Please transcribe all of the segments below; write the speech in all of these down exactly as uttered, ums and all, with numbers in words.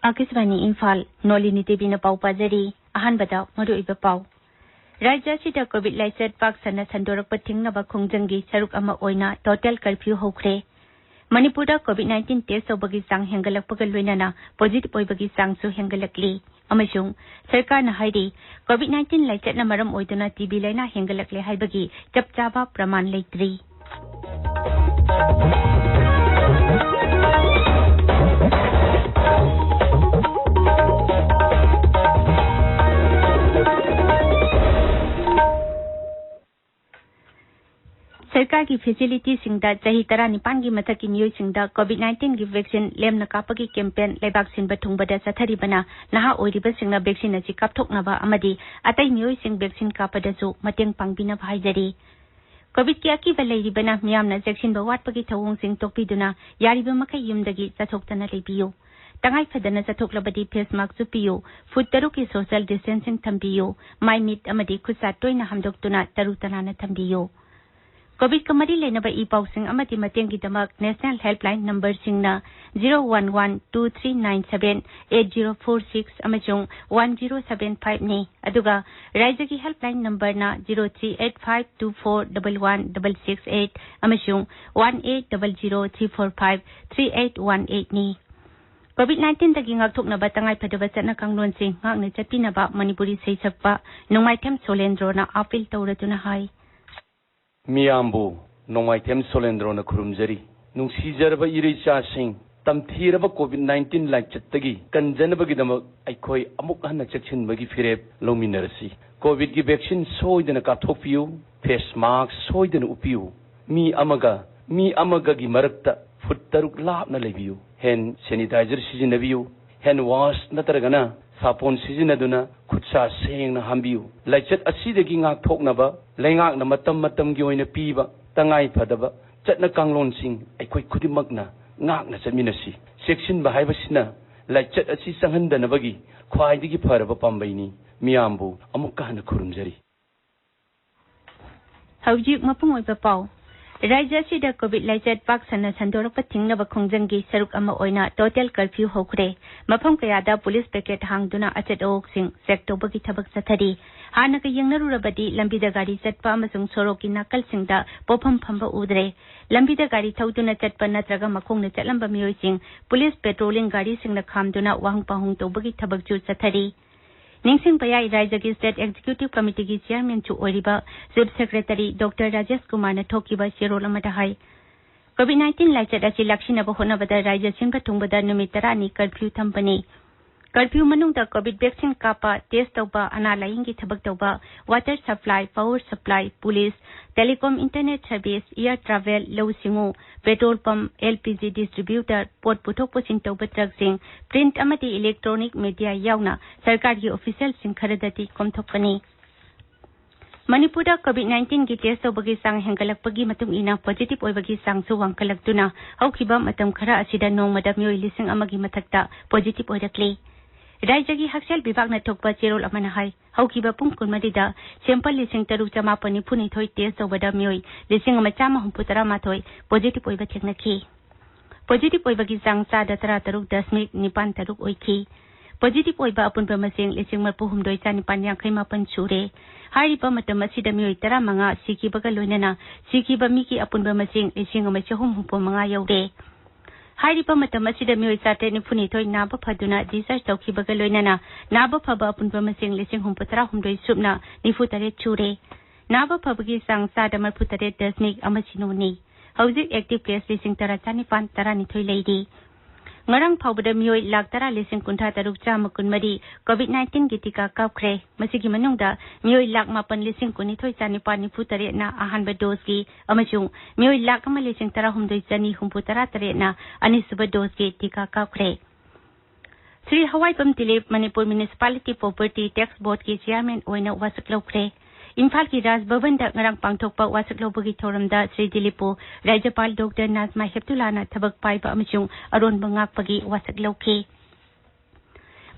ꯑꯥꯀꯥꯁꯕꯥꯅꯤ ꯏꯝꯐꯥꯜ, ꯅꯣꯂꯤꯅꯤ ꯗꯦꯕꯤꯅ ꯄꯥꯎ ꯄꯥꯖꯔꯤ꯫ ꯑꯍꯥꯟꯕꯗ ꯃꯔꯨꯑꯣꯏꯕ ꯄꯥꯎ꯫ ꯔꯥꯖ꯭ꯌ ꯑꯁꯤꯗ COVID ꯂꯥꯏꯆꯠ ꯄꯥꯛ ꯁꯟꯅ ꯁꯟꯗꯣꯔꯛꯄ ꯊꯤꯡꯅꯕ ꯈꯣꯡꯖꯪꯒꯤ ꯁꯔꯨꯛ ꯑꯃ ꯑꯣꯏꯅ total curfew ꯍꯧꯈ꯭ꯔꯦ꯫ ꯃꯅꯤꯄꯨꯔꯗ COVID nineteen test ꯇꯧꯕꯒꯤ ꯆꯥꯡ ꯍꯦꯟꯒꯠꯂꯛꯄꯒ ꯂꯣꯏꯅꯅ positive ꯑꯣꯏꯕꯒꯤ ꯆꯥꯡꯁꯨ ꯍꯦꯟꯒꯠꯂꯛꯂꯤ꯫ ꯑꯃꯁꯨꯡ ꯁꯔꯀꯥꯔꯅ ꯍꯥꯏꯔꯤ, COVID nineteen ꯂꯥꯏꯆꯠꯅ ꯃꯔꯝ ꯑꯣꯏꯗꯨꯅ TB ꯂꯥꯏꯅꯥ ꯍꯦꯟꯒꯠꯂꯛꯂꯦ ꯍꯥꯏꯕꯒꯤ ꯆꯞ ꯆꯥꯕ ꯄ꯭ꯔꯃꯥꯟ ꯂꯩꯇ꯭ꯔꯤ꯫ ꯁꯔꯀꯥꯔꯒꯤ facilityꯁꯤꯡꯗ ꯆꯍꯤ ꯇꯔꯥꯅꯤꯄꯥꯟꯒꯤ ꯃꯊꯛꯀꯤ ꯃꯤꯑꯣꯏꯁꯤꯡꯗ COVID nineteenꯒꯤ vaccine ꯂꯦꯝꯅ ꯀꯥꯞꯄꯒꯤ campaign ꯂꯩꯕꯥꯛ ꯁꯤꯟꯕ ꯊꯨꯡꯕꯗ ꯆꯠꯊꯔꯤꯕꯅ ꯅꯍꯥ ꯑꯣꯏꯔꯤꯕꯁꯤꯡꯅ vaccine ꯑꯁꯤ ꯀꯥꯞꯊꯣꯛꯅꯕ ꯑꯃꯗꯤ ꯑꯇꯩ ꯃꯤꯑꯣꯏꯁꯤꯡ vaccine ꯀꯥꯞꯄꯗꯁꯨ ꯃꯇꯦꯡ ꯄꯥꯡꯕꯤꯅꯕ ꯍꯥꯏꯖꯔꯤ꯫ COVIDꯀꯤ ꯑꯀꯤꯕ ꯂꯩꯔꯤꯕꯅ ꯃꯤꯌꯥꯝꯅ ꯆꯦꯛꯁꯤꯟꯕ ꯋꯥꯠꯄꯒꯤ ꯊꯧꯑꯣꯡꯁꯤꯡ ꯇꯣꯛꯄꯤꯗꯨꯅ ꯌꯥꯔꯤꯕ ꯃꯈꯩ ꯌꯨꯝꯗꯒꯤ ꯆꯠꯊꯣꯛꯇꯅ ꯂꯩꯕꯤꯌꯨ꯫ ꯇꯉꯥꯏ ꯐꯗꯅ ꯆꯠꯊꯣꯛꯂꯕꯗꯤ face mask ꯎꯞꯄꯤꯌꯨ, ꯐꯨꯠ ꯇꯔꯨꯛꯀꯤ social distancing ꯊꯝꯕꯤꯌꯨ, ꯃꯥꯏ ꯃꯤꯠ ꯑꯃꯗꯤ ꯈꯨꯠꯁꯥ ꯇꯣꯏꯅ ꯍꯥꯝꯗꯣꯛꯇꯨꯅ ꯇꯔꯨ ꯇꯅꯥꯟꯅ ꯊꯝꯕꯤꯌꯨ꯫ COVIDꯀ ꯃꯔꯤ ꯂꯩꯅꯕ ꯏ ꯄꯥꯎꯁꯤꯡ ꯑꯃꯗꯤ ꯃꯇꯦꯡꯒꯤꯗꯃꯛ National Helpline numberꯁꯤꯡꯅ zero one one two three nine seven eight zero four six ꯑꯃꯁꯨꯡ one zero seven fiveꯅꯤ꯫ ꯑꯗꯨꯒ ꯔꯥꯏꯖ꯭ꯌꯒꯤ helpline numberꯅ zero three eight five two four double one double six eight ꯑꯃꯁꯨꯡ one eight double zero three four five three eight one eightꯅꯤ꯫ COVID nineteenꯗꯒꯤ ꯉꯥꯛꯊꯣꯛꯅꯕ ꯇꯉꯥꯏꯐꯗꯕ ꯆꯠꯅ ꯀꯥꯡꯂꯣꯟꯁꯤꯡ ꯉꯥꯛꯅ ꯆꯠꯄꯤꯅꯕ ꯃꯅꯤꯄꯨꯔꯤ ꯁꯩꯁꯛꯄ ꯅꯣꯡꯃꯥꯏꯊꯦꯝ ꯁꯣꯂꯦꯟꯗ꯭ꯔꯣꯅ appeal ꯇꯧꯔꯗꯨꯅ ꯍꯥꯏ꯫ ꯃꯤꯌꯥꯝꯕꯨ ꯅꯣꯡꯃꯥꯏꯊꯦꯝ ꯁꯣꯂꯦꯟꯗ꯭ꯔꯣꯅ ꯈꯨꯔꯨꯝꯖꯔꯤ꯫ ꯅꯨꯡꯁꯤꯖꯔꯕ ꯏꯔꯩꯆꯥꯁꯤꯡ, ꯇꯝꯊꯤꯔꯕ COVID nineteen ꯂꯥꯏꯆꯠꯇꯒꯤ ꯀꯟꯖꯅꯕꯒꯤꯗꯃꯛ ꯑꯩꯈꯣꯏ ꯑꯃꯨꯛ ꯍꯟꯅ ꯆꯦꯛꯁꯤꯟꯕꯒꯤ ꯐꯤꯔꯦꯞ ꯂꯧꯃꯤꯟꯅꯔꯁꯤ꯫ COVIDꯀꯤ vaccine ꯁꯣꯏꯗꯅ ꯀꯥꯞꯊꯣꯛꯄꯤꯌꯨ, face mask ꯁꯣꯏꯗꯅ ꯎꯞꯄꯤꯌꯨ, ꯃꯤ ꯑꯃꯒ ꯃꯤ ꯑꯃꯒꯒꯤ ꯃꯔꯛꯇ ꯐꯨꯠ ꯇꯔꯨꯛ ꯂꯥꯞꯅ ꯂꯩꯕꯤꯌꯨ, hand sanitizer ꯁꯤꯖꯤꯟꯅꯕꯤꯌꯨ, hand wash ꯅꯠꯇ꯭ꯔꯒꯅ ꯁꯥꯄꯣꯟ ꯁꯤꯖꯤꯟꯅꯗꯨꯅ ꯈꯨꯠꯁꯥ ꯁꯦꯡꯅ ꯍꯥꯝꯕꯤꯌꯨ꯫ ꯂꯥꯏꯆꯠ ꯑꯁꯤꯗꯒꯤ ꯉꯥꯛꯊꯣꯛꯅꯕ ꯂꯩꯉꯥꯛꯅ ꯃꯇꯝ ꯃꯇꯝꯒꯤ ꯑꯣꯏꯅ ꯄꯤꯕ ꯇꯉꯥꯏ ꯐꯗꯕ ꯆꯠꯅ ꯀꯥꯡꯂꯣꯟꯁꯤꯡ ꯑꯩꯈꯣꯏ ꯈꯨꯗꯤꯡꯃꯛꯅ ꯉꯥꯛꯅ ꯆꯠꯃꯤꯟꯅꯁꯤ꯫ ꯆꯦꯛꯁꯤꯟꯕ ꯍꯥꯏꯕꯁꯤꯅ ꯂꯥꯏꯆꯠ ꯑꯁꯤ ꯆꯪꯍꯟꯗꯅꯕꯒꯤ ꯈ꯭ꯋꯥꯏꯗꯒꯤ ꯐꯔꯕ ꯄꯥꯝꯕꯩꯅꯤ꯫ ꯃꯤꯌꯥꯝꯕꯨ ꯑꯃꯨꯛꯀ ꯍꯟꯅ ꯈꯨꯔꯨꯝꯖꯔꯤ꯫ ꯍꯧꯖꯤꯛ ꯃꯄꯨꯡ ꯑꯣꯏꯕ ꯄꯥꯎ꯫ ꯔꯥꯖ꯭ꯌ ꯑꯁꯤꯗ COVID ꯂꯥꯏꯆꯠ ꯄꯥꯛ ꯁꯟꯅ ꯁꯟꯗꯣꯔꯛꯄ ꯊꯤꯡꯅꯕ ꯈꯣꯡꯖꯪꯒꯤ ꯁꯔꯨꯛ ꯑꯃ ꯑꯣꯏꯅ total curfew ꯍꯧꯈ꯭ꯔꯦ꯫ ꯃꯐꯝ ꯀꯌꯥꯗ ꯄꯨꯂꯤꯁ ꯄꯤꯀꯦꯠ ꯍꯥꯡꯗꯨꯅ ꯑꯆꯠ ꯑꯋꯣꯛꯁꯤꯡ ꯆꯦꯛ ꯇꯧꯕꯒꯤ ꯊꯕꯛ ꯆꯠꯊꯔꯤ꯫ ꯍꯥꯟꯅꯒ ꯌꯦꯡꯅꯔꯨꯔꯕꯗꯤ ꯂꯝꯕꯤꯗ ꯒꯥꯔꯤ ꯆꯠꯄ ꯑꯃꯁꯨꯡ ꯁꯣꯔꯣꯛꯀꯤ ꯅꯥꯀꯜꯁꯤꯡꯗ ꯄꯣꯠꯐꯝ ꯐꯝꯕ ꯎꯗ꯭ꯔꯦ꯫ ꯂꯝꯕꯤꯗ ꯒꯥꯔꯤ ꯊꯧꯗꯨꯅ ꯆꯠꯄ ꯅꯠꯇ꯭ꯔꯒ ꯃꯈꯣꯡꯅ ꯆꯠꯂꯝꯕ ꯃꯤꯑꯣꯏꯁꯤꯡ ꯄꯨꯂꯤꯁ ꯄꯦꯇ꯭ꯔꯣꯂꯤꯡ ꯒꯥꯔꯤꯁꯤꯡꯅ ꯈꯥꯝꯗꯨꯅ ꯋꯥꯍꯪ ꯄꯥꯎꯍꯪ ꯇꯧꯕꯒꯤ ꯊꯕꯛꯁꯨ ꯆꯠꯊꯔꯤ꯫ ꯅꯤꯡꯁꯤꯡꯕ ꯌꯥꯏ, ꯔꯥꯖ꯭ꯌꯒꯤ ꯁ꯭ꯇꯦꯠ ꯑꯦꯛꯖꯤꯀ꯭ꯌꯨꯇꯤꯚ ꯀꯃꯤꯇꯤꯒꯤ ꯆꯤꯌꯥꯔꯃꯦꯟꯁꯨ ꯑꯣꯏꯔꯤꯕ ꯆꯤꯐ ꯁꯦꯀ꯭ꯔꯦꯇꯔꯤ ꯗꯣꯛꯇꯔ ꯔꯥꯖꯦꯁ ꯀꯨꯃꯥꯔꯅ ꯊꯣꯛꯈꯤꯕ ꯆꯦꯔꯣꯜ ꯑꯃꯗ ꯍꯥꯏ, ꯀꯣꯚꯤꯗ ꯅꯥꯏꯟꯇꯤꯟ ꯂꯥꯏꯆꯠ ꯑꯁꯤ ꯂꯥꯛꯁꯤꯟꯅꯕ ꯍꯣꯠꯅꯕꯗ ꯔꯥꯖ꯭ꯌ ꯁꯤꯟꯕ ꯊꯨꯡꯕꯗ ꯅꯨꯃꯤꯠ ꯇꯔꯥꯅꯤ ꯀꯔꯐ꯭ꯌꯨ ꯊꯝꯕꯅꯤ꯫ ꯀꯔꯐ꯭ꯌꯨ ꯃꯅꯨꯡꯗ ꯀꯣꯚꯤꯗ ꯚꯦꯛꯁꯤꯟ ꯀꯥꯞꯄ, ꯇꯦꯁ ꯇꯧꯕ, ꯑꯅꯥ ꯂꯥꯌꯦꯡꯒꯤ ꯊꯕꯛ ꯇꯧꯕ, water supply, power supply, police, telecom, internet service, air travel, ꯂꯧꯎ ꯁꯤꯡꯎ, petrol pump, L P G distributor, ꯄꯣꯠ ꯄꯨꯊꯣꯛ ꯄꯨꯁꯤꯟ ꯇꯧꯕ ꯇ꯭ꯔꯛꯁꯤꯡ, ꯄ꯭ꯔꯤꯟꯠ ꯑꯃꯗꯤ ꯏꯂꯦꯛꯇ꯭ꯔꯣꯅꯤꯛ ꯃꯦꯗꯤꯌꯥ ꯌꯥꯎꯅ ꯁꯔꯀꯥꯔꯒꯤ ꯑꯣꯐꯤꯁꯤꯌꯦꯜꯁꯤꯡ ꯈꯔꯗꯗꯤ ꯀꯣꯝꯊꯣꯛꯄꯅꯤ꯫ ꯃꯅꯤꯄꯨꯔꯗ ꯀꯣꯚꯤꯗ ꯅꯥꯏꯟꯇꯤꯟꯒꯤ ꯇꯦꯁ ꯇꯧꯕꯒꯤ ꯆꯥꯡ ꯍꯦꯟꯒꯠꯂꯛꯄꯒꯤ ꯃꯇꯨꯡ ꯏꯟꯅ ꯄꯣꯖꯤꯇꯤꯚ ꯑꯣꯏꯕꯒꯤ ꯆꯥꯡꯁꯨ ꯋꯥꯡꯈꯠꯂꯛꯇꯨꯅ ꯍꯧꯈꯤꯕ ꯃꯇꯝ ꯈꯔ ꯑꯁꯤꯗ ꯅꯣꯡꯃꯗ ꯃꯤꯑꯣꯏ ꯂꯤꯁꯤꯡ ꯑꯃꯒꯤ ꯃꯊꯛꯇ ꯄꯣꯖꯤꯇꯤꯚ ꯑꯣꯏꯔꯛꯂꯤ꯫ ꯔꯥꯖ꯭ꯌꯒꯤ ꯍꯛꯁꯦꯜ ꯕꯤꯚꯥꯒꯅ ꯊꯣꯛꯄ ꯆꯦꯔꯣꯜ ꯑꯃꯅ ꯍꯥꯏ, ꯍꯧꯈꯤꯕ ꯄꯨꯡ ꯀꯨꯟꯃꯔꯤꯗ ꯁꯦꯝꯄꯜ ꯂꯤꯁꯤꯡ ꯇꯔꯨꯛ ꯆꯃꯥꯄꯟ ꯅꯤꯐꯨ ꯅꯤꯊꯣꯏ ꯇꯦꯁ ꯇꯧꯕꯗ ꯃꯤꯑꯣꯏ ꯂꯤꯁꯤꯡ ꯑꯃ ꯆꯥꯝꯃ ꯍꯨꯝꯐꯨ ꯇꯔꯥ ꯃꯥꯊꯣꯏ ꯄꯣꯖꯤꯇꯤꯚ ꯑꯣꯏꯕ ꯊꯦꯡꯅꯈꯤ꯫ ꯄꯣꯖꯤꯇꯤꯚ ꯑꯣꯏꯕꯒꯤ ꯆꯥꯡ ꯆꯥꯗ ꯇꯔꯥ ꯇꯔꯨꯛ ꯗꯁꯃꯤꯛ ꯅꯤꯄꯥꯟ ꯇꯔꯨꯛ ꯑꯣꯏꯈꯤ꯫ ꯄꯣꯖꯤꯇꯤꯚ ꯑꯣꯏꯕ ꯑꯄꯨꯟꯕ ꯃꯁꯤꯡ ꯂꯤꯁꯤꯡ ꯃꯔꯤꯐꯨ ꯍꯨꯝꯗꯣꯏ ꯆꯥꯅꯤꯄꯥꯟ ꯌꯥꯡꯈꯩ ꯃꯥꯄꯟ ꯁꯨꯔꯦ꯫ ꯍꯥꯏꯔꯤꯕ ꯃꯇꯝ ꯑꯁꯤꯗ ꯃꯤꯑꯣꯏ ꯇꯔꯥꯃꯉꯥ ꯁꯤꯈꯤꯕꯒ ꯂꯣꯏꯅꯅ ꯁꯤꯈꯤꯕ ꯃꯤꯒꯤ ꯑꯄꯨꯟꯕ ꯃꯁꯤꯡ ꯂꯤꯁꯤꯡ ꯑꯃ ꯆꯍꯨꯝ ꯍꯨꯝꯐꯨ ꯃꯉꯥ ꯌꯧꯔꯦ꯫ ꯍꯥꯏꯔꯤꯕ ꯃꯇꯝ ꯑꯁꯤꯗ ꯃꯤꯑꯣꯏ ꯆꯥꯇ꯭ꯔꯦꯠ ꯅꯤꯐꯨ ꯅꯤꯊꯣꯏ ꯅꯥꯕ ꯐꯗꯨꯅ ꯗꯤꯁꯆꯥꯔꯖ ꯇꯧꯈꯤꯕꯒ ꯂꯣꯏꯅꯅ ꯅꯥꯕ ꯐꯕ ꯑꯄꯨꯟꯕ ꯃꯁꯤꯡ ꯂꯤꯁꯤꯡ ꯍꯨꯝꯐꯨ ꯇꯔꯥ ꯍꯨꯝꯗꯣꯏ ꯁꯨꯞꯅ ꯅꯤꯐꯨ ꯇꯔꯦꯠ ꯁꯨꯔꯦ꯫ ꯅꯥꯕ ꯐꯕꯒꯤ ꯆꯥꯡ ꯆꯥꯗ ꯃꯔꯤꯐꯨ ꯇꯔꯦꯠ ꯗꯁꯃꯤꯛ ꯑꯃ ꯁꯤꯅꯣꯅꯤ꯫ ꯍꯧꯖꯤꯛ ꯑꯦꯛꯇꯤꯚ ꯀꯦꯁ ꯂꯤꯁꯤꯡ ꯇꯔꯥ ꯆꯥꯅꯤꯄꯥꯟ ꯇꯔꯥꯅꯤꯊꯣꯏ ꯂꯩꯔꯤ꯫ ꯉꯔꯥꯡ ꯐꯥꯎꯕꯗ ꯃꯤꯑꯣꯏ ꯂꯥꯈ ꯇꯔꯥ ꯂꯤꯁꯤꯡ ꯀꯨꯟꯊ꯭ꯔꯥ ꯇꯔꯨꯛ ꯆꯥꯝꯃ ꯀꯨꯟꯃꯔꯤ ꯀꯣꯚꯤꯗ ꯅꯥꯏꯟꯇꯤꯟꯒꯤ ꯇꯤꯀꯥ ꯀꯥꯞꯈ꯭ꯔꯦ꯫ ꯃꯁꯤꯒꯤ ꯃꯅꯨꯡꯗ ꯃꯤꯑꯣꯏ ꯂꯥꯈ ꯃꯥꯄꯟ ꯂꯤꯁꯤꯡ ꯀꯨꯟꯅꯤꯊꯣꯏ ꯆꯥꯅꯤꯄꯥꯟ ꯅꯤꯐꯨ ꯇꯔꯦꯠꯅ ꯑꯍꯥꯟꯕ ꯗꯣꯁꯀꯤ ꯑꯃꯁꯨꯡ ꯃꯤꯑꯣꯏ ꯂꯥꯈ ꯑꯃ ꯂꯤꯁꯤꯡ ꯇꯔꯥꯍꯨꯝꯗꯣꯏ ꯆꯅꯤ ꯍꯨꯝꯐꯨ ꯇꯔꯥ ꯇꯔꯦꯠꯅ ꯑꯅꯤꯁꯨꯕ ꯗꯣꯁꯀꯤ ꯇꯤꯀꯥ ꯀꯥꯞꯈ꯭ꯔꯦ꯫ Shri Hawaibam Dilip Manipur municipality property tax ꯕꯣꯔꯗꯀꯤ ꯆꯤꯌꯥꯔꯃꯦꯟ ꯑꯣꯏꯅ ꯋꯥꯁꯛ ꯂꯧꯈ꯭ꯔꯦ꯫ ꯏꯝꯐꯥꯜꯒꯤ ꯔꯥꯖ ꯚꯕꯟꯗ ꯉꯔꯥꯡ ꯄꯥꯡꯊꯣꯛꯄ ꯋꯥꯁꯛ ꯂꯧꯕꯒꯤ ꯊꯧꯔꯝꯗ ꯁ꯭ꯔꯤ ꯗꯤꯂꯤꯞꯄꯨ ꯔꯥꯖ꯭ꯌꯄꯥꯜ ꯗꯣꯛꯇꯔ ꯅꯥꯖꯃꯥ ꯍꯦꯞꯇꯨꯂꯥꯅ ꯊꯕꯛ ꯄꯥꯏꯕ ꯑꯃꯁꯨꯡ ꯑꯔꯣꯟꯕ ꯉꯥꯛꯄꯒꯤ ꯋꯥꯁꯛ ꯂꯧꯈꯤ꯫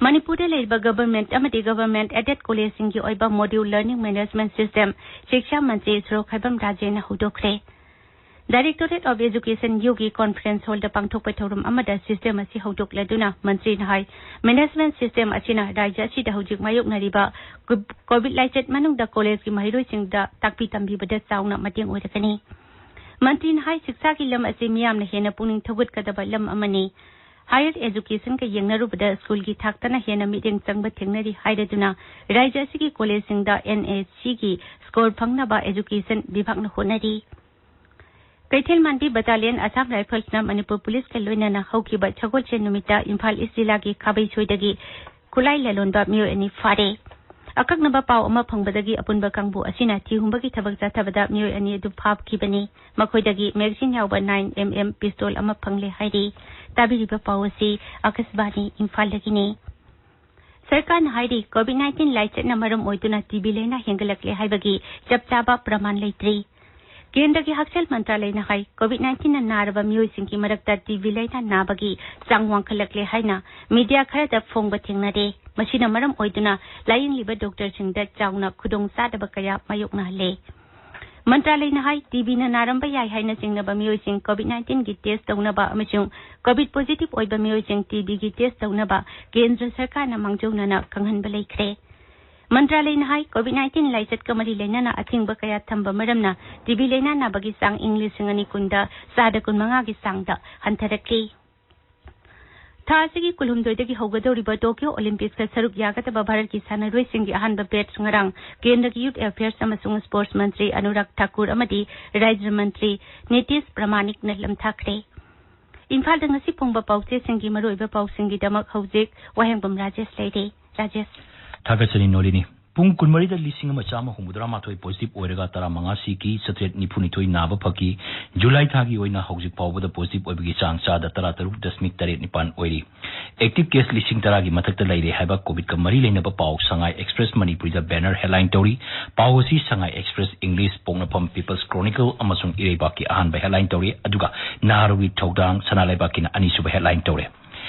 ꯃꯅꯤꯄꯨꯔꯗ ꯂꯩꯔꯤꯕ ꯒꯚꯔꯟꯃꯦꯟꯠ ꯑꯃꯗꯤ ꯒꯚꯔꯟꯃꯦꯟꯠ ꯑꯦꯗꯦꯗ ꯀꯣꯂꯦꯖꯁꯤꯡꯒꯤ ꯑꯣꯏꯕ ꯃꯣꯗ꯭ꯌꯨꯜ learning management system Shiksha Mantri Sorokhaibam ꯔꯥꯖꯦꯟꯅ ꯍꯧꯗꯣꯛꯈ꯭ꯔꯦ꯫ Directorate of Education, ꯌꯨꯒꯤ conference hallꯗ ꯄꯥꯡꯊꯣꯛꯄ ꯊꯧꯔꯝ ꯑꯃꯗ system ꯑꯁꯤ ꯍꯧꯗꯣꯛꯂꯗꯨꯅ ꯃꯟꯇ꯭ꯔꯤꯅ ꯍꯥꯏ, management system ꯑꯁꯤꯅ ꯔꯥꯖ꯭ꯌ ꯑꯁꯤꯗ ꯍꯧꯖꯤꯛ ꯃꯥꯌꯣꯛꯅꯔꯤꯕ COVID ꯂꯥꯏꯆꯠ ꯃꯅꯨꯡꯗ collegeꯀꯤ ꯃꯍꯩꯔꯣꯏꯁꯤꯡꯗ ꯇꯥꯛꯄꯤ ꯇꯝꯕꯤꯕꯗ ꯆꯥꯎꯅ ꯃꯇꯦꯡ ꯑꯣꯏꯔꯒꯅꯤ꯫ ꯃꯟꯇ꯭ꯔꯤꯅ ꯍꯥꯏ, ꯁꯤꯛꯁꯥꯒꯤ ꯂꯝ ꯑꯁꯤ ꯃꯤꯌꯥꯝꯅ ꯍꯦꯟꯅ ꯄꯨꯛꯅꯤꯡ ꯊꯧꯒꯠꯀꯗꯕ ꯂꯝ ꯑꯃꯅꯤ꯫ Higher educationꯒ ꯌꯦꯡꯅꯔꯨꯕꯗ schoolꯒꯤ ꯊꯥꯛꯇꯅ ꯍꯦꯟꯅ ꯃꯤꯠꯌꯦꯡ ꯆꯪꯕ ꯊꯦꯡꯅꯔꯤ ꯍꯥꯏꯔꯗꯨꯅ ꯔꯥꯖ꯭ꯌ ꯑꯁꯤꯒꯤ collegeꯁꯤꯡꯗ NAACꯒꯤ score ꯐꯪꯅꯕ education ꯕꯤꯚꯥꯒꯅ ꯍꯣꯠꯅꯔꯤ꯫ ꯀꯩꯊꯦꯜ ꯃꯥꯟꯕꯤ battalion Assam Riflesꯅ ꯃꯅꯤꯄꯨꯔ policeꯀ ꯂꯣꯏꯅꯅ ꯍꯧꯈꯤꯕ ꯁꯒꯣꯜꯁꯦꯟ ꯅꯨꯃꯤꯠꯇ ꯏꯝꯐꯥꯜ East ꯖꯤꯂꯥꯒꯤ ꯈꯥꯕꯩꯁꯣꯏꯗꯒꯤ ꯈꯨꯠꯂꯥꯏ ꯂꯂꯣꯟꯕ ꯃꯤꯑꯣꯏ ꯑꯅꯤ ꯐꯥꯔꯦ꯫ ꯑꯀꯛꯅꯕ ꯄꯥꯎ ꯑꯃ ꯐꯪꯕꯗꯒꯤ ꯑꯄꯨꯟꯕ ꯀꯥꯡꯕꯨ ꯑꯁꯤꯅ ꯊꯤ ꯍꯨꯝꯕꯒꯤ ꯊꯕꯛ ꯆꯠꯊꯕꯗ ꯃꯤꯑꯣꯏ ꯑꯅꯤ ꯑꯗꯨ ꯐꯥꯈꯤꯕꯅꯤ꯫ ꯃꯈꯣꯏꯗꯒꯤ magazine ꯌꯥꯎꯕ nine MM pistol ꯑꯃ ꯐꯪꯂꯦ ꯍꯥꯏꯔꯤ꯫ ꯇꯥꯕꯤꯔꯤꯕ ꯄꯥꯎ ꯑꯁꯤ ꯑꯀꯥꯁꯕꯥꯅꯤ ꯏꯝꯐꯥꯜꯗꯒꯤꯅꯤ꯫ ꯁꯔꯀꯥꯔꯅ ꯍꯥꯏꯔꯤ, COVID nineteen ꯂꯥꯏꯆꯠꯅ ꯃꯔꯝ ꯑꯣꯏꯗꯨꯅ TB ꯂꯥꯏꯅꯥ ꯍꯦꯟꯒꯠꯂꯛꯂꯦ ꯍꯥꯏꯕꯒꯤ ꯆꯞ ꯆꯥꯕ ꯄ꯭ꯔꯃꯥꯟ ꯂꯩꯇ꯭ꯔꯤ꯫ ꯀꯦꯟꯗ꯭ꯔꯒꯤ ꯍꯛꯁꯦꯜ ꯃꯟꯇ꯭ꯔꯥꯂꯌꯅ ꯍꯥꯏ, COVID nineteenꯅ ꯅꯥꯔꯕ ꯃꯤꯑꯣꯏꯁꯤꯡꯒꯤ ꯃꯔꯛꯇ TB ꯂꯥꯏꯅꯥ ꯅꯥꯕꯒꯤ ꯆꯥꯡ ꯋꯥꯡꯈꯠꯂꯛꯂꯦ ꯍꯥꯏꯅ media ꯈꯔꯗ ꯐꯣꯡꯕ ꯊꯦꯡꯅꯔꯦ꯫ ꯃꯁꯤꯅ ꯃꯔꯝ ꯑꯣꯏꯗꯨꯅ ꯂꯥꯌꯦꯡꯂꯤꯕ doctorꯁꯤꯡꯗ ꯆꯥꯎꯅ ꯈꯨꯗꯣꯡꯆꯥꯗꯕ ꯀꯌꯥ ꯃꯥꯌꯣꯛꯅꯍꯜꯂꯦ꯫ ꯃꯟꯇ꯭ꯔꯥꯂꯌꯅ ꯍꯥꯏ, TBꯅ ꯅꯥꯔꯝꯕ ꯌꯥꯏ ꯍꯥꯏꯅ ꯆꯤꯡꯅꯕ ꯃꯤꯑꯣꯏꯁꯤꯡ COVID nineteenꯒꯤ test ꯇꯧꯅꯕ ꯑꯃꯁꯨꯡ COVID positive ꯑꯣꯏꯕ ꯃꯤꯑꯣꯏꯁꯤꯡ TBꯒꯤ test ꯇꯧꯅꯕ ꯀꯦꯟꯗ꯭ꯔ ꯁꯔꯀꯥꯔꯅ ꯃꯥꯡꯖꯧꯅꯅ ꯈꯪꯍꯟꯕ ꯂꯩꯈ꯭ꯔꯦ꯫ ꯃꯟꯇ꯭ꯔꯥꯂꯌꯅ ꯍꯥꯏ, COVID nineteen ꯂꯥꯏꯆꯠꯀ ꯃꯔꯤ ꯂꯩꯅꯅ ꯑꯊꯤꯡꯕ ꯀꯌꯥ ꯊꯝꯕ ꯃꯔꯝꯅ TB ꯂꯥꯏꯅꯥ ꯅꯥꯕꯒꯤ ꯆꯥꯡ ꯏꯪ ꯂꯤꯁꯤꯡ ꯑꯅꯤ ꯀꯨꯟꯗ ꯆꯥꯗ ꯀꯨꯟꯃꯉꯥꯒꯤ ꯆꯥꯡꯗ ꯍꯟꯊꯔꯛꯂꯤ꯫ ꯊꯥ ꯑꯁꯤꯒꯤ ꯀꯨꯟꯍꯨꯝꯗꯣꯏꯗꯒꯤ ꯍꯧꯒꯗꯧꯔꯤꯕ Tokyo Olympicsꯇ ꯁꯔꯨꯛ ꯌꯥꯒꯗꯕ ꯚꯥꯔꯠꯀꯤ ꯁꯥꯟꯅꯔꯣꯏꯁꯤꯡꯒꯤ ꯑꯍꯥꯟꯕ batch ꯉꯔꯥꯡ ꯀꯦꯟꯗ꯭ꯔꯒꯤ Youth Affairs ꯑꯃꯁꯨꯡ Sports ꯃꯟꯇ꯭ꯔꯤ ꯑꯅꯨꯔꯥꯒ ꯊꯥꯀꯨꯔ ꯑꯃꯗꯤ ꯔꯥꯖ꯭ꯌ ꯃꯟꯇ꯭ꯔꯤ ꯅꯤꯇꯤꯁ ꯄ꯭ꯔꯃꯥꯅꯤꯛꯅ ꯂꯝꯊꯥꯈ꯭ꯔꯦ꯫ ꯏꯝꯐꯥꯜꯗ ꯉꯁꯤ ꯐꯣꯡꯕ ꯄꯥꯎꯆꯦꯁꯤꯡꯒꯤ ꯃꯔꯨꯑꯣꯏꯕ ꯄꯥꯎꯁꯤꯡꯒꯤꯗꯃꯛ ꯍꯧꯖꯤꯛ ꯋꯥꯍꯦꯡꯕꯝ ꯔꯥꯖꯦꯁ ꯂꯩꯔꯦ꯫ ꯔꯥꯖꯦꯁ꯫ ꯊꯥꯒꯠꯆꯔꯤ ꯅꯣꯂꯤꯅꯤ꯫ ꯄꯨꯡ ꯀꯨꯟꯃꯔꯤꯗ ꯂꯤꯁꯤꯡ ꯑꯃ ꯆꯥꯝꯃ ꯍꯨꯝꯐꯨꯇꯔꯥ ꯃꯥꯊꯣꯏ positive ꯑꯣꯏꯔꯒ ꯇꯔꯥꯃꯉꯥ ꯁꯤꯈꯤ, ꯆꯥꯇ꯭ꯔꯦꯠ ꯅꯤꯐꯨꯅꯤꯊꯣꯏ ꯅꯥꯕ ꯐꯈꯤ꯫ ꯖꯨꯂꯥꯏ ꯊꯥꯒꯤ ꯑꯣꯏꯅ ꯍꯧꯖꯤꯛ ꯐꯥꯎꯕꯗ positive ꯑꯣꯏꯕꯒꯤ ꯆꯥꯡ ꯆꯥꯗ ꯇꯔꯥꯇꯔꯨꯛ ꯗꯁꯃꯤꯛ ꯇꯔꯦꯠ ꯅꯤꯄꯥꯟ ꯑꯣꯏꯔꯤ꯫ Active case ꯂꯤꯁꯤꯡ ꯇꯔꯥꯒꯤ ꯃꯊꯛꯇ ꯂꯩꯔꯦ ꯍꯥꯏꯕ COVIDꯀ ꯃꯔꯤ ꯂꯩꯅꯕ ꯄꯥꯎ ꯁꯉꯥꯏ Express ꯃꯅꯤꯄꯨꯔꯤꯗ banner headline ꯇꯧꯔꯤ꯫ ꯄꯥꯎ ꯑꯁꯤ ꯁꯉꯥꯏ Express, English, ꯄꯣꯛꯅꯐꯝ, People's Chronicle ꯑꯃꯁꯨꯡ ꯏꯔꯩꯕꯥꯛꯀꯤ ꯑꯍꯥꯟꯕ headline ꯇꯧꯔꯤ, ꯑꯗꯨꯒ ꯅꯥꯔꯨꯒꯤ ꯊꯧꯗꯥꯡ ꯁꯅꯥ ꯂꯩꯕꯥꯛꯀꯤꯅ ꯑꯅꯤꯁꯨꯕ headline ꯇꯧꯔꯦ꯫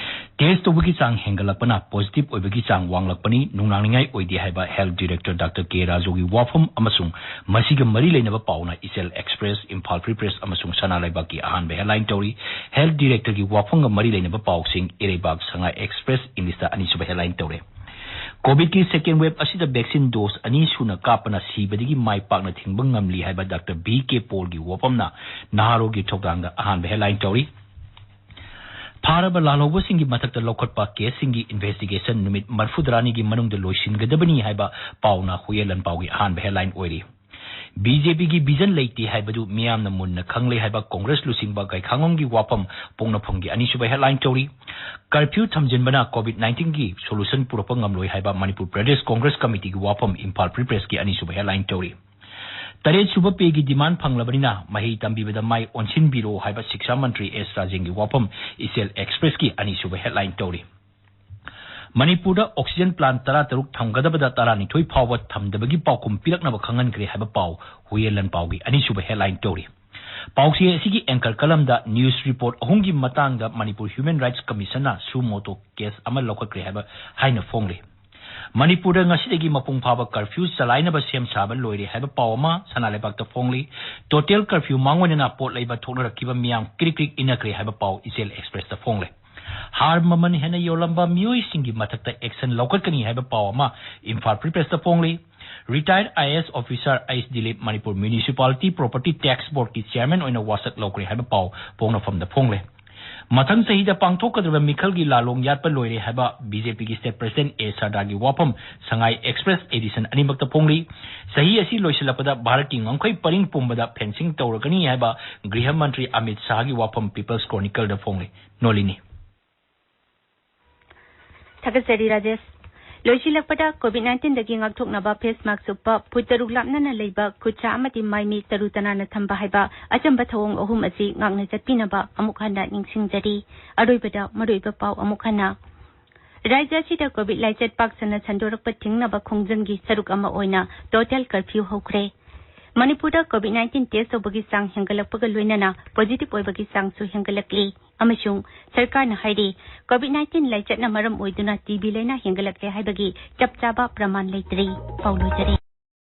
ꯇꯦꯁ ꯇꯧꯕꯒꯤ ꯆꯥꯡ ꯍꯦꯟꯒꯠꯂꯛꯄꯅ ꯄꯣꯖꯤꯇꯤꯚ ꯑꯣꯏꯕꯒꯤ ꯆꯥꯡ ꯋꯥꯡꯂꯛꯄꯅꯤ, ꯅꯨꯡꯅꯥꯡꯅꯤꯡꯉꯥꯏ ꯑꯣꯏꯗꯦ ꯍꯥꯏꯕ ꯍꯦꯜꯊ ꯗꯤꯔꯦꯛꯇꯔ ꯗꯥꯛꯇꯔ ꯀꯦ ꯔꯥꯖꯨꯒꯤ ꯋꯥꯐꯝ ꯑꯃꯁꯨꯡ ꯃꯁꯤꯒ ꯃꯔꯤ ꯂꯩꯅꯕ ꯄꯥꯎꯅ ꯏꯆꯦꯜ ꯑꯦꯛꯁꯄ꯭ꯔꯦꯁ, ꯏꯝꯐꯥꯜ ꯐ꯭ꯔꯤ ꯄ꯭ꯔꯦꯁ ꯑꯃꯁꯨꯡ ꯁꯅꯥ ꯂꯩꯕꯥꯛꯀꯤ ꯑꯍꯥꯟꯕ ꯍꯦꯗꯂꯥꯏꯟ ꯇꯧꯔꯤ꯫ ꯍꯦꯜꯊ ꯗꯤꯔꯦꯛꯇꯔꯒꯤ ꯋꯥꯐꯝꯒ ꯃꯔꯤ ꯂꯩꯅꯕ ꯄꯥꯎꯁꯤꯡ ꯏꯔꯩꯕꯥꯛ, ꯁꯉꯥꯏ ꯑꯦꯛꯁꯄ꯭ꯔꯦꯁ, ꯏꯪꯂꯤꯁꯇ ꯑꯅꯤꯁꯨꯕ ꯍꯦꯗꯂꯥꯏꯟ ꯇꯧꯔꯦ꯫ ꯀꯣꯚꯤꯗꯀꯤ ꯁꯦꯀꯦꯟ ꯋꯦꯕ ꯑꯁꯤꯗ ꯚꯦꯛꯁꯤꯟ ꯗꯣꯁ ꯑꯅꯤ ꯁꯨꯅ ꯀꯥꯞꯄꯅ ꯁꯤꯕꯗꯒꯤ ꯃꯥꯏ ꯄꯥꯛꯅ ꯊꯤꯡꯕ ꯉꯝꯂꯤ ꯍꯥꯏꯕ ꯗꯥꯛꯇꯔ ꯚꯤ ꯀꯦ ꯄꯣꯜꯒꯤ ꯋꯥꯐꯝꯅ ꯅꯍꯥꯔꯣꯜꯒꯤ ꯊꯧꯗꯥꯡꯗ ꯑꯍꯥꯟꯕ ꯍꯦꯗꯂꯥꯏꯟ ꯇꯧꯔꯤ꯫ ꯐꯥꯔꯕ ꯂꯥꯜꯍꯧꯕꯁꯤꯡꯒꯤ ꯃꯊꯛꯇ ꯂꯧꯈꯠꯄ ꯀꯦꯁꯁꯤꯡꯒꯤ ꯏꯟꯚꯦꯁꯇꯤꯒꯦꯁꯟ ꯅꯨꯃꯤꯠ ꯃꯔꯤꯐꯨꯇꯔꯥꯅꯤꯒꯤ ꯃꯅꯨꯡꯗ ꯂꯣꯏꯁꯤꯟꯒꯗꯕꯅꯤ ꯍꯥꯏꯕ ꯄꯥꯎꯅ ꯍꯨꯏꯌꯦꯟ ꯂꯥꯟꯄꯥꯎꯒꯤ ꯑꯍꯥꯟꯕ ꯍꯦꯗꯂꯥꯏꯟ ꯑꯣꯏꯔꯤ꯫ ꯕꯤ ꯖꯦ ꯄꯤꯒꯤ ꯚꯤꯖꯟ ꯂꯩꯇꯦ ꯍꯥꯏꯕꯗꯨ ꯃꯤꯌꯥꯝꯅ ꯃꯨꯟꯅ ꯈꯪꯂꯦ ꯍꯥꯏꯕ ꯀꯣꯡꯒ꯭ꯔꯦꯁ ꯂꯨꯆꯤꯡꯕ ꯒꯩꯈꯥꯉꯝꯒꯤ ꯋꯥꯐꯝ ꯄꯣꯛꯅꯐꯝꯒꯤ ꯑꯅꯤꯁꯨꯕ ꯍꯦꯗꯂꯥꯏꯟ ꯇꯧꯔꯤ꯫ ꯀꯔꯐ꯭ꯌꯨ ꯊꯝꯖꯤꯟꯕꯅ ꯀꯣꯚꯤꯗ ꯅꯥꯏꯟꯇꯤꯟꯒꯤ ꯁꯣꯂꯨꯁꯟ ꯄꯨꯔꯛꯄ ꯉꯝꯂꯣꯏ ꯍꯥꯏꯕ ꯃꯅꯤꯄꯨꯔ ꯄ꯭ꯔꯗꯦꯁ ꯀꯣꯡꯒ꯭ꯔꯦꯁ ꯀꯃꯤꯇꯤꯒꯤ ꯋꯥꯐꯝ ꯏꯝꯐꯥꯜ ꯐ꯭ꯔꯤ ꯄ꯭ꯔꯦꯁꯀꯤ ꯑꯅꯤꯁꯨꯕ ꯍꯦꯗꯂꯥꯏꯟ ꯇꯧꯔꯤ꯫ ꯇꯔꯦꯠ ꯁꯨꯕ ꯄꯦꯒꯤ ꯗꯤꯃꯥꯟ ꯐꯪꯂꯕꯅꯤꯅ ꯃꯍꯩ ꯇꯝꯕꯤꯕꯗ ꯃꯥꯏ ꯑꯣꯟꯁꯤꯟꯕꯤꯔꯣ ꯍꯥꯏꯕ ꯁꯤꯛꯁꯥ ꯃꯟꯇ꯭ꯔꯤ ꯑꯦꯁ ꯔꯥꯖꯦꯟꯒꯤ ꯋꯥꯐꯝ ꯏꯆꯦꯜ ꯑꯦꯛꯁꯄ꯭ꯔꯦꯁꯀꯤ ꯑꯅꯤꯁꯨꯕ ꯍꯦꯗꯂꯥꯏꯟ ꯇꯧꯔꯤ꯫ ꯃꯅꯤꯄꯨꯔꯗ ꯑꯣꯛꯁꯤꯖꯦꯟ ꯄ꯭ꯂꯥꯟ ꯇꯔꯥꯇꯔꯨꯛ ꯊꯝꯒꯗꯕꯗ ꯇꯔꯥꯅꯤꯊꯣꯏ ꯐꯥꯎꯕ ꯊꯝꯗꯕꯒꯤ ꯄꯥꯎꯈꯨꯝ ꯄꯤꯔꯛꯅꯕ ꯈꯪꯍꯟꯈ꯭ꯔꯦ ꯍꯥꯏꯕ ꯄꯥꯎ ꯍꯨꯏꯌꯦꯟ ꯂꯥꯟꯄꯥꯎꯒꯤ ꯑꯅꯤꯁꯨꯕ ꯍꯦꯗꯂꯥꯏꯟ ꯇꯧꯔꯤ꯫ ꯄꯥꯎꯆꯦ ꯑꯁꯤꯒꯤ ꯑꯦꯡꯀꯔ ꯀꯂꯝꯗ ꯅ꯭ꯌꯨꯁ ꯔꯤꯄꯣꯔꯠ ꯑꯍꯨꯝꯒꯤ ꯃꯇꯥꯡꯗ ꯃꯅꯤꯄꯨꯔ ꯍ꯭ꯌꯨꯃꯦꯟ ꯔꯥꯏꯠꯁ ꯀꯃꯤꯁꯟꯅ ꯁꯨ ꯃꯣꯇꯣ ꯀꯦꯁ ꯑꯃ ꯂꯧꯈꯠꯈ꯭ꯔꯦ ꯍꯥꯏꯕ ꯍꯥꯏꯅ ꯐꯣꯡꯂꯤ꯫ ꯃꯅꯤꯄꯨꯔꯗ ꯉꯁꯤꯗꯒꯤ ꯃꯄꯨꯡ ꯐꯥꯕ ꯀꯔꯐ꯭ꯌꯨ ꯆꯂꯥꯏꯅꯕ ꯁꯦꯝ ꯁꯥꯕ ꯂꯣꯏꯔꯦ ꯍꯥꯏꯕ ꯄꯥꯎ ꯑꯃ ꯁꯅꯥ ꯂꯩꯕꯥꯛꯇ ꯐꯣꯡꯂꯤ꯫ ꯇꯣꯇꯦꯜ ꯀꯔꯐ꯭ꯌꯨ ꯃꯥꯡꯑꯣꯏꯅꯅ ꯄꯣꯠ ꯂꯩꯕ ꯊꯣꯛꯅꯔꯛꯈꯤꯕ ꯃꯤꯌꯥꯝ ꯀ꯭ꯔꯤꯛ ꯀ꯭ꯔꯤꯛ ꯏꯟꯅꯈ꯭ꯔꯦ ꯍꯥꯏꯕ ꯄꯥꯎ ꯏꯆꯦꯜ ꯑꯦꯛꯁꯄ꯭ꯔꯦꯁꯇ ꯐꯣꯡꯂꯦ꯫ ꯍꯥꯔ ꯃꯃꯜ ꯍꯦꯟꯅ ꯌꯣꯜꯂꯝꯕ ꯃꯤꯑꯣꯏꯁꯤꯡꯒꯤ ꯃꯊꯛꯇ ꯑꯦꯛꯁꯟ ꯂꯧꯈꯠꯀꯅꯤ ꯍꯥꯏꯕ ꯄꯥꯎ ꯑꯃ ꯏꯝꯐꯥꯜ ꯐ꯭ꯔꯤ ꯄ꯭ꯔꯦꯁꯇ ꯐꯣꯡꯂꯤ꯫ Retired I A S officer H Dilip Manipur municipality property tax ꯕꯣꯔꯗꯀꯤ ꯆꯤꯌꯥꯔꯃꯦꯟ ꯑꯣꯏꯅ ꯋꯥꯁꯛ ꯂꯧꯈ꯭ꯔꯦ ꯍꯥꯏꯕ ꯄꯥꯎ ꯄꯣꯛꯅꯐꯝꯗ ꯐꯣꯡꯂꯦ꯫ ꯃꯊꯪ ꯆꯍꯤꯗ ꯄꯥꯡꯊꯣꯛꯀꯗꯧꯔꯤꯕ ꯃꯤꯈꯜꯒꯤ ꯂꯥꯂꯣꯡ ꯌꯥꯠꯄ ꯂꯣꯏꯔꯦ ꯍꯥꯏꯕ ꯕꯤ ꯖꯦ ꯄꯤꯒꯤ ꯁ꯭ꯇꯦꯠ ꯄ꯭ꯔꯁꯤꯗꯦꯟꯠ ꯑꯦ ꯁꯔꯗꯥꯒꯤ ꯋꯥꯐꯝ ꯁꯉꯥꯏ ꯑꯦꯛꯁꯄ꯭ꯔꯦꯁ ꯑꯦꯗꯤꯁꯟ ꯑꯅꯤꯃꯛꯇ ꯐꯣꯡꯂꯤ꯫ ꯆꯍꯤ ꯑꯁꯤ ꯂꯣꯏꯁꯤꯜꯂꯛꯄꯗ ꯚꯥꯔꯠꯀꯤ ꯉꯝꯈꯩ ꯄꯔꯤꯡ ꯄꯨꯝꯕꯗ ꯐꯦꯟꯁꯤꯡ ꯇꯧꯔꯒꯅꯤ ꯍꯥꯏꯕ ꯒ꯭ꯔꯤꯍ ꯃꯟꯇ꯭ꯔꯤ ꯑꯃꯤꯠ ꯁꯥꯍꯒꯤ ꯋꯥꯐꯝ ꯄꯤꯄꯜꯁ ꯀ꯭ꯔꯣꯅꯤꯀꯜꯗ ꯐꯣꯡꯂꯤ꯫ ꯅꯣꯂꯤꯅꯤ꯫ ꯊꯥꯒꯠꯆꯔꯤ ꯔꯥꯖꯦꯁ꯫ ꯂꯣꯏꯁꯤꯜꯂꯛꯄꯗ ꯀꯣꯚꯤꯗ ꯅꯥꯏꯟꯇꯤꯟꯗꯒꯤ ꯉꯥꯛꯊꯣꯛꯅꯕ ꯐꯦꯁ ꯃꯥꯛꯁ ꯎꯞꯄ, ꯐꯨꯠ ꯇꯔꯨꯛ ꯂꯥꯞꯅꯅ ꯂꯩꯕ, ꯈꯨꯠ ꯁꯥ ꯑꯃꯗꯤ ꯃꯥꯏ ꯃꯤ ꯇꯔꯨ ꯇꯅꯥꯟꯅ ꯊꯝꯕ ꯍꯥꯏꯕ ꯑꯆꯝꯕ ꯊꯧꯑꯣꯡ ꯑꯍꯨꯝ ꯑꯁꯤ ꯉꯥꯛꯅ ꯆꯠꯄꯤꯅꯕ ꯑꯃꯨꯛ ꯍꯟꯅ ꯅꯤꯡꯁꯤꯡꯖꯔꯤ꯫ ꯑꯔꯣꯏꯕꯗ ꯃꯔꯨꯑꯣꯏꯕ ꯄꯥꯎ ꯑꯃꯨꯛ ꯍꯟꯅ꯫ ꯔꯥꯖ꯭ꯌ ꯑꯁꯤꯗ ꯀꯣꯚꯤꯗ ꯂꯥꯏꯆꯠ ꯄꯥꯛ ꯁꯟꯅ ꯁꯟꯗꯣꯔꯛꯄ ꯊꯤꯡꯅꯕ ꯈꯣꯡꯖꯪꯒꯤ ꯁꯔꯨꯛ ꯑꯃ ꯑꯣꯏꯅ ꯇꯣꯇꯦꯜ ꯀꯔꯐ꯭ꯌꯨ ꯍꯧꯈ꯭ꯔꯦ꯫ ꯃꯅꯤꯄꯨꯔꯗ ꯀꯣꯚꯤꯗ ꯅꯥꯏꯟꯇꯤꯟ ꯇꯦꯁ ꯇꯧꯕꯒꯤ ꯆꯥꯡ ꯍꯦꯟꯒꯠꯂꯛꯄꯒ ꯂꯣꯏꯅꯅ ꯄꯣꯖꯤꯇꯤꯚ ꯑꯣꯏꯕꯒꯤ ꯆꯥꯡꯁꯨ ꯍꯦꯟꯒꯠꯂꯛꯂꯤ ꯑꯃꯁꯨꯡ ꯁꯔꯀꯥꯔꯅ ꯍꯥꯏꯔꯤ, ꯀꯣꯚꯤꯗ ꯅꯥꯏꯟꯇꯤꯟ ꯂꯥꯏꯆꯠꯅ ꯃꯔꯝ ꯑꯣꯏꯗꯨꯅ ꯇꯤ ꯕꯤ ꯂꯥꯏꯅꯥ ꯍꯦꯟꯒꯠꯂꯛꯂꯦ ꯍꯥꯏꯕꯒꯤ ꯆꯞ ꯆꯥꯕ ꯄ꯭ꯔꯃꯥꯟ ꯂꯩꯇ꯭ꯔꯤ꯫ ꯄꯥꯎ ꯂꯣꯏꯖꯔꯦ꯫